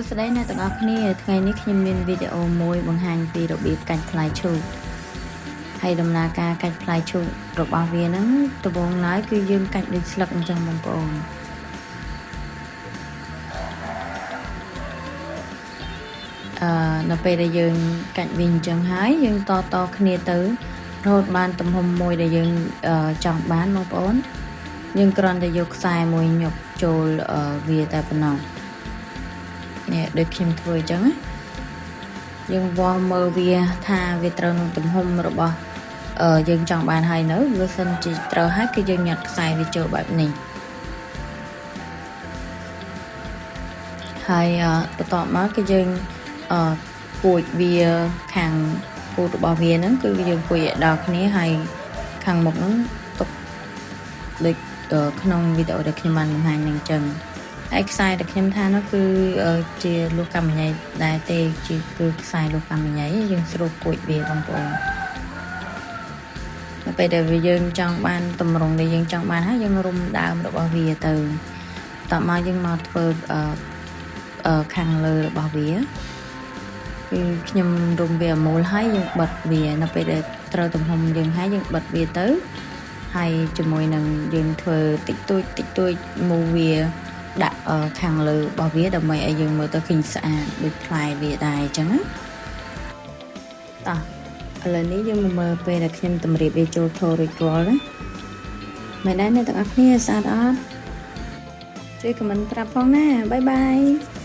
សួស្តីអ្នកទាំងអស់គ្នាថ្ងៃនេះខ្ញុំមានវីដេអូមួយបង្ហាញពីរបៀបកាច់ផ្លែឈូកហើយដំណើរការកាច់ផ្លែឈូករបស់វាហ្នឹងដំបូងឡើយគឺយើងកាច់ដូចស្លឹកអញ្ចឹងបងប្អូនអឺនៅពេលដែលយើងកាច់វាអញ្ចឹងហើយយើងតតគ្នាទៅរហូតបានទំហំមួយដែលយើងចង់បានបងប្អូនយើងគ្រាន់តែយកខ្សែមួយញុកចូលវាតែប៉ុណ្ណោះនេះដូចខ្ញុំធ្វើអញ្ចឹងណាយើងវាស់មើលវាថាវាត្រូវនឹងទំហំរបស់យើងចង់បានហើយនៅបើសិនជាត្រូវហើយគឺយើងញាត់ខ្សែវាចូលបែបនេះហើយបន្ទាប់មកគឺយើងគួចវាខាងគូតរបស់វាហ្នឹងគឺយើងគួចឲ្យដល់គ្នាហើយខាងមុខហ្នឹងទុកដូចក្នុងវីដេអូដែលខ្ញុំបានបង្ហាញហ្នឹងអញ្ចឹងហើយខ្សែដែលខ្ញុំថានោះគឺជាលួសកម្មញ៉ៃដែរទេជាគឺខ្សែលួសកម្មញ៉ៃយើងស្រួលគួចវាបងប្អូននៅពេលដែលយើងចង់បានតម្រងដែលយើងចង់បានហើយយើងរុំដើមរបស់វាទៅតមកយើងមកធ្វើអឺខាងលើរបស់វាគឺខ្ញុំរុំវាមូលហើយយើងបិទវានៅពេលដែលត្រូវទំហំយើងហើយយើងបិទវាទៅហើយជាមួយនឹងយើងធ្វើតិចតួចតិចតួចមូវាដាក់ខាងលើរបស់វាដើម្បីឲ្យយើងមើលទៅឃើញស្អាតដូចផ្លែវាដែរអញ្ចឹងណាតោះឥឡូវនេះយើងមកមើលពេលដែលខ្ញុំតម្រៀបវាចូលថូរួចរាល់ណាមែនដែរអ្នកទាំងអស់គ្នាស្អាតអត់ជួយ comment ប្រាប់ផងណាbye bye.